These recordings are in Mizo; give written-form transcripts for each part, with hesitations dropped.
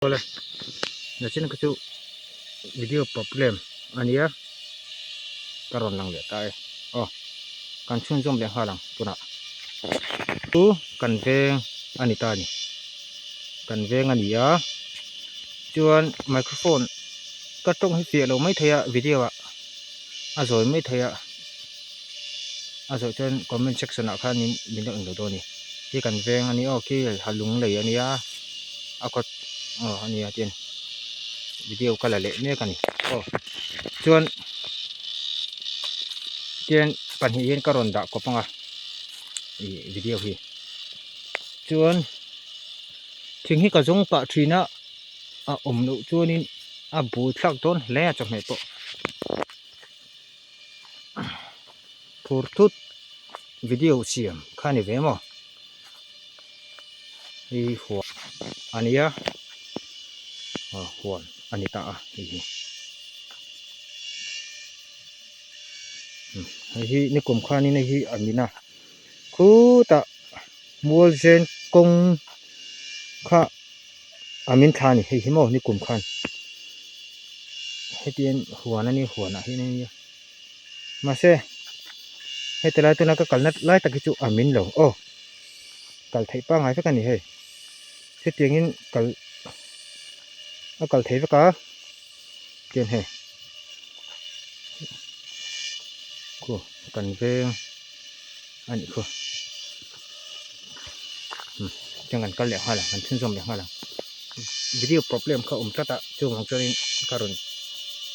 Awle nachin kha chu video problem ania ka rawn lang leh ta e aw kan chhunzawm leh nghal ang tunah chu kan veng a ni ta a ni kan veng a ni a chuan microphone ka tawng hi fiah lo mai thei a video ah a zawi mai thei a a zawh chuan comment section ah khanin min lo englo dawn a ni hi kan veng a ni aw khi ha lung lei a nia a kawt aw a nia tin video ka la leh mek a ni aw chuan tian pahnih hian ka rawn dah kawp ang a ih video hi chuan thing hi ka zawng pah thin a a awm loh chuanin a bul thlak dawn hle a chawhmeh pawh. Phur thut video siam kha ni ve maw hei huan a nia aw huan a ni ta a hei hi hei hi nikum khanin hei hi a min a khutah mualzen kawng kha a min thla a ni hei hi maw nikum khan hetiang huan a nia huan ah hian a nia mahse heti lai tuna ka kalna lai tak hi chu a min lo aw kal theih pangngai vek a ni hei hetiangin kal a kal thei vek a tian hei khu kan veng a nih khu tiang kan kal leh nghal ang kan chhunzawm leh nghal ang video problem kha awm tlat a chuvang chuanin ka rawn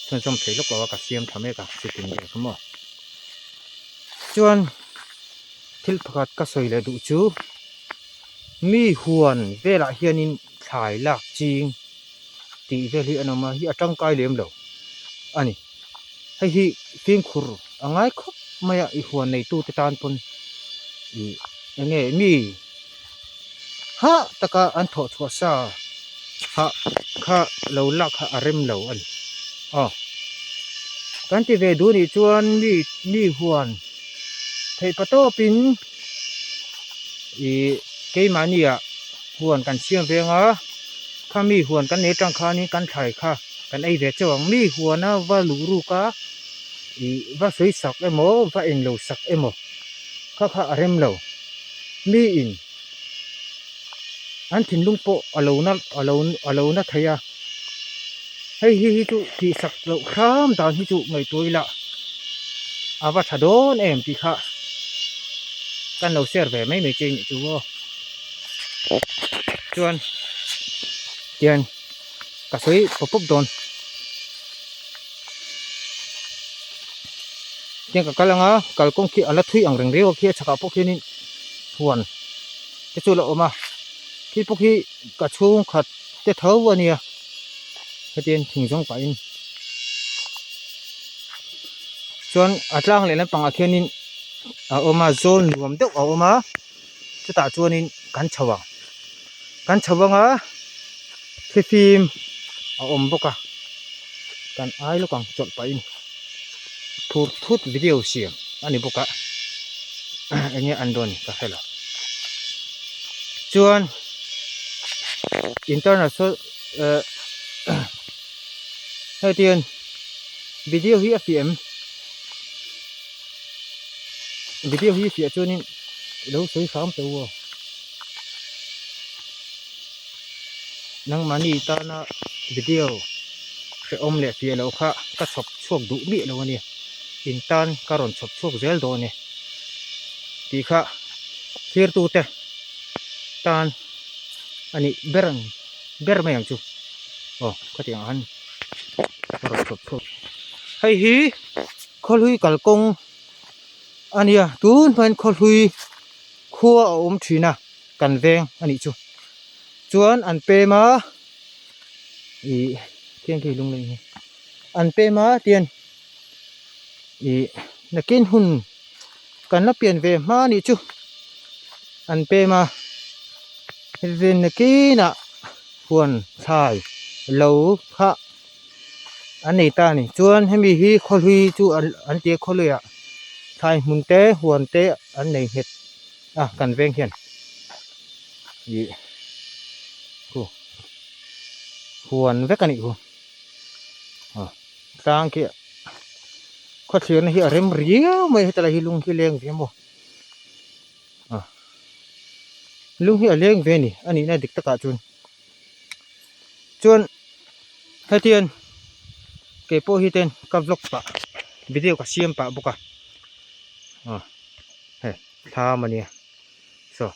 chhunzawm thei lawk lo a ka siam tha mek a chutin vel kha maw chuan thil pakhat ka sawi leh duh chu mi huan velah hianin thlai lak ching tih vel hi an awm a hi a tangkai lem lo a ni hei hi fimkhur a ngai khawp mai a i huan neitute tan pawn ih eng nge mi hah taka an thawh chhuah sa hah kha lo lak kha a rem lo a ni aw kan ti ve duh nih chuan mi mi huan theih pa tawpin ih keimahni ah huan kan siam veng a kha mi huan kan nei atang khanin kan thlai kha kan ei ve chauh ang mi huana va luh ruk a ih va sawi sak emaw va englo sak emaw kha kha a rem lo mi in an thinlung pawh a lo na a lo a lo na thei a hei hi hi chu tih sak loh hram dan hi chu ngaihtuah ila a va tha dawn em tih kha kan lo share ve mai mai che nih chu aw chuan tian ka sawi pawp pawp dawn tiang ka kal anga kalkawng khi a la thui ang reng riau a khi a chhakah pawh khianin huan te chu a la awm a khi pawh khi ka chhungkhat te tho a nia hetiang thing zawng pahin chuan a tlang leh lampangah khianin a awm a zawl nuam deuh a awm a chutah chuanin kan chho ang kan chho anga thlifim a awm bawk a kan ai lawk ang chawlh pahin phur thut video siam a ni bawk a eng nge an dawn ka hre lo chuan international eh hei tian video hi a fiah em video hi fiah chuanin lo sawi hram teh u aw nangmahni tana video hrehawm leh fiah loh kha ka chhawp chhuak duh miah lo a ni in tan ka rawn chhawp chhuak zel dawn e tih kha thirtute tan a nih ber ang ber mai ang chu aw khatiang ah khan ka rawn chhawp chhuak hei hi khawlui kalkawng a nia tun hmain khawlui khua a awm thin a kan veng a nih chu chuan an pem a ih tiang khi lung lei hi an pem a tian ih nakin hun kan la pian ve hma a nih chu an pem a heti nakinah huan thlai lo kha an nei ta a ni chuan hemi hi khawhlui chu an ti a khawhluiah thlai hmun te huan te an nei nghet a kan veng hian ih khu. Huan vek a nih khu. Aw tlang khi khawthlirna hi a rem riau mai a heta lai hi lung hi leng ve maw aw lung hi a leng ve a ni a nihna dik takah chuan chuan hetiang kei pawh hi ten ka vlog pah video ka siam pah bawk a aw hei thlam a nia saw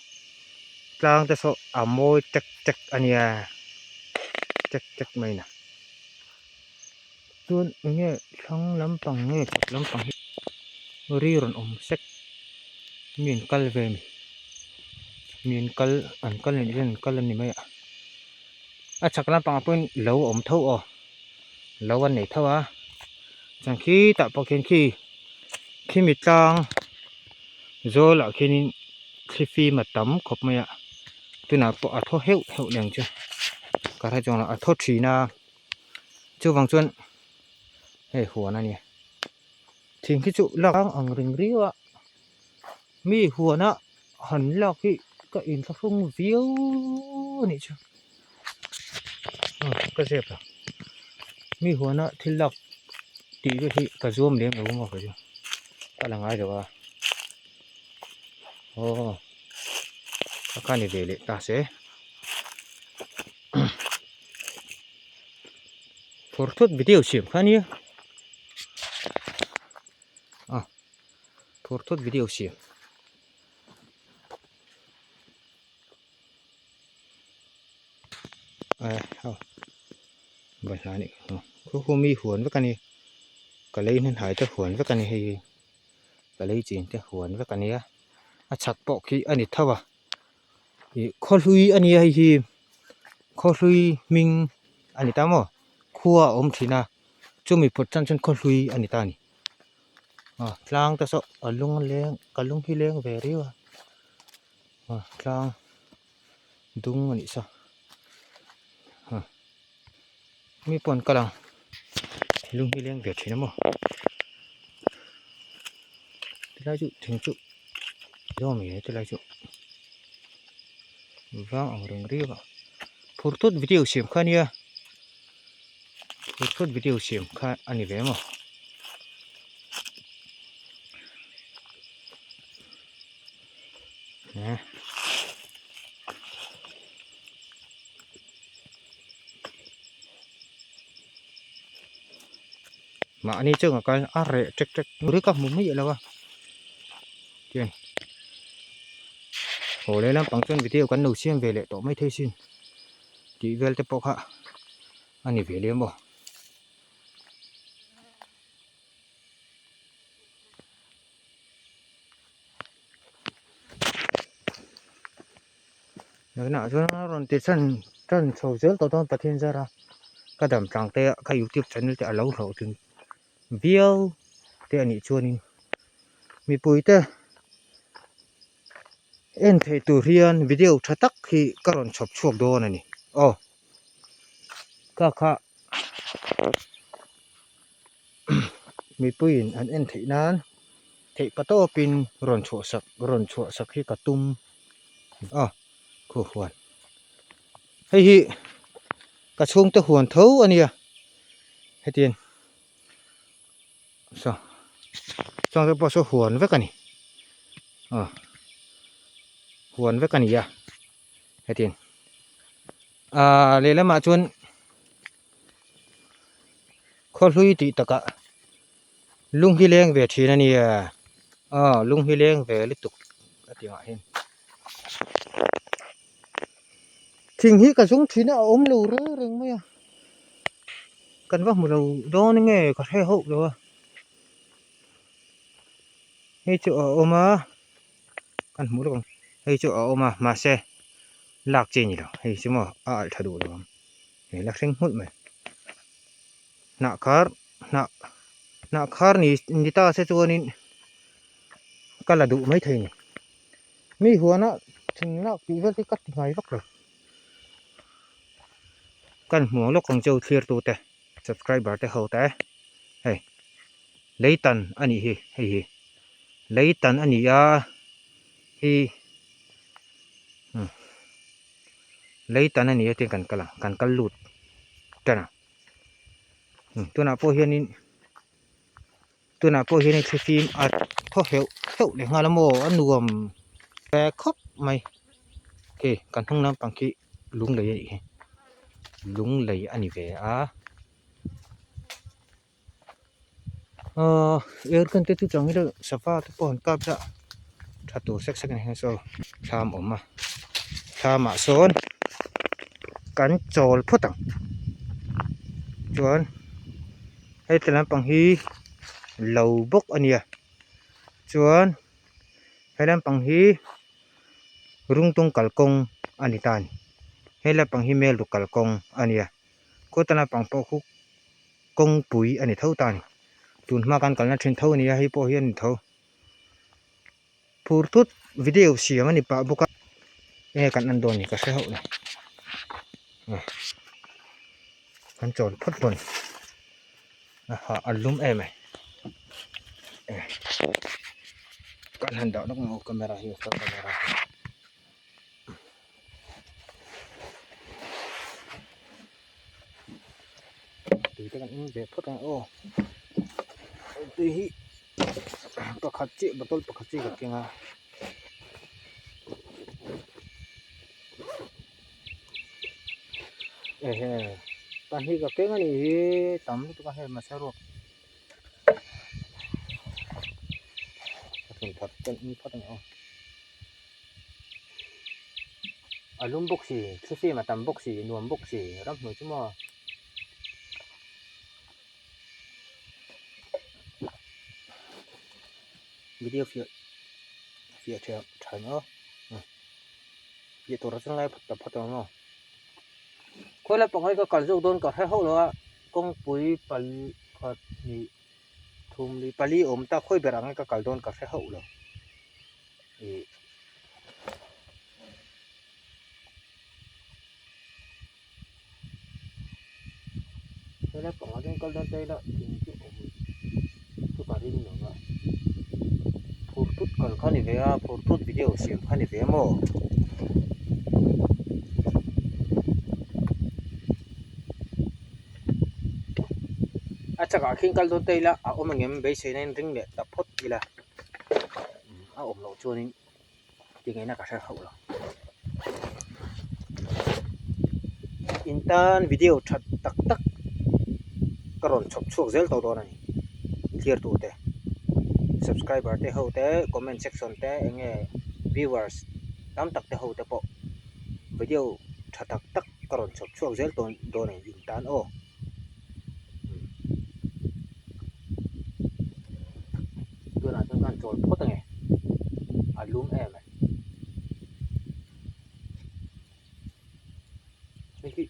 tlang te saw a mawi tek tek a nia tek tek mai na chuan eng nge thlang lampang nge chhak lampang hi ri rawn awm sek mi an kal ve a ni mi an kal an kal anih chuan an kal a ni mai a a chhak lampangah pawhin lo a awm tho aw lo an nei tho a chuan khitah pawh khian khi khimi tlang zawl ah khianin thlifim a tam khawp mai a tunah pawh a thaw heuh heuh leh ang chu ka hre chuang lo a thaw thin a chuvang chuan hei huan a nia thing khi chu lak ang ring riau a mi huan a han lak hi ka inthlahrung viau a nih chu ka zep a mi huan a thil lak tih vel hi ka zuam lem lo maw kei chu ka la ngai lo a aw a kha ni ve leh ta se phur thut video siam kha nia a phur thut video siam. Balhla a nih kha khu khu mi huan vek a ni ka lei hnen hai te huan vek a ni hei ka lei chin te huan vek a nia a chhak pawh khi a ni tho a ih khaw hlui a nia hei hi khaw hlui hming a ni ta maw khua a awm thin a chumi phut tan chuan khaw hlui a ni ta a ni aw tlang te saw a lung a leng ka lung hi leng ve riau a aw tlang dung a nih saw aw mi pawh an kal ang lung hi leng ve thin a maw tilai chu thing chu zawm nge tilai chu vang ang reng riau a phur thut video siam kha ania phur thut video siam kha a ni ve maw. Mahni chu ka kal a reh ṭek ṭek ri ka hmu miah lo a tiang haw leh lampang chuan video kan lo siam ve leh tawh maithei sin tih vel te pawh kha a ni ve lem aw. Nakinah chuan a rawn ti chan tan chho zel tawh dawn Pathian zar a ka dam tlang te a ka youtube channel te a lo hlawhtling viau te a nih chuanin mipui te en theih tur hian video tha tak hi ka rawn chhawp chhuak dawn a ni aw ka kha. Mipuiin an en theih nan theih pa tawpin rawn chhuah sak rawn chhuah sak hi ka tum a khu huan hei hi ka chhungte huan tho a nia hetiang saw chuang te pawh saw huan vek a ni aw huan vek a ni a hetiang ah lehlamah chuan. Khaw hlui tih takah lung hi leng ve thin a nia aw lung hi leng ve lutuk a tih angah hian thing hi ka zung thin a a awm lo reng reng mai a kan va hmu lo dawn nge ka hre hauh lo a hei chu a awm a kan hmuh lawk ang hei chu a awm a mahse lak chi a ni lo hei chu maw a alh tha duh lo ang. Hei la hring hmulh mai hnah khar hnah hnah khar ni ni ta se chuanin ka la duh maithei a ni mi huana thing lak tih vel hi ka ti ngai vak lo kan hmu ang lawk ang cheu thlir tu te subscriber te ho te hei leitan a nih hi hei hi leitan a ni a hi umm. Lei tan a ni a tin kan kal ang kan kal lut. tan ang. Tunah pawh hianin tunah pawh hianin thlifim a thaw heuh heuh leh nghal a maw a nuam ve khawp mai. Hei kan hnung lampang khi lunglei a nih hi lunglei a ni ve a. Ahh airgun te chu chang ila sava te pawh an kap ila tha tur sek sek a ni hian saw thlam a awm a thlamah sawn kan chawl phawt ang chuan heti lampang hi lo bawk a nia chuan he lampang hi rungtung kalkawng a ni ta a ni he lampang hi melruk kalkawng a nia kawta lampang pawh khu. Kawngpui a ni tho ta a ni. Tun hma kan kalna thin tho a ni a, hei pawh hi a ni tho. Phur thut video siam a ni pah bawk a, enge kan en dawn ni ka hre hauh lo. Kan chawl phawt dawn a, a lum em e. Kan han dah lawk ang camera hi camera hi. Tui te kan in ve phawt ang aw tui hi pakhat chiah bottle pakhat chiah ka keng a ehe pahnih ka keng anih hi tam lutuk a hei mahse ruak ka thun that kan in phawt ang aw. A lum bawk si thlifim a tam bawk si nuam bawk si ramhnuai chu maw video fiah fiah tha tha ang aw fiah tur a chuan lai phawt ta phawt ang maw khawi lai pang hi ka kal zawk dawn ka hre hauh lo a kawngpui pakhat hnih thum li pali awm ta khawi ber ang ka kal dawn ka hre hauh lo ih helai pangah chuan kal dawn ta ila thing chu awm chu ka ring lo va phur thut kal kha ni ve a phur thut video siam kha ni ve a maw. A chakah khian kal dawn ta ila a awm ang em beisei na in ring leh ta phawt ila a awm loh chuanin tingaihna ka hre hauh lo. In tan video that tak tak ka rawn chhawp chhuak zel tawh dawn a ni thlir tur te subscriber te ho te comment section te eng nge viewers tam tak te ho te pawh video tha tak tak ka rawn chhawp chhuak zel tawn dawn a ni in tan aw. Tunah chuan ka han chawl phawt ange a lum em e. Hei hi.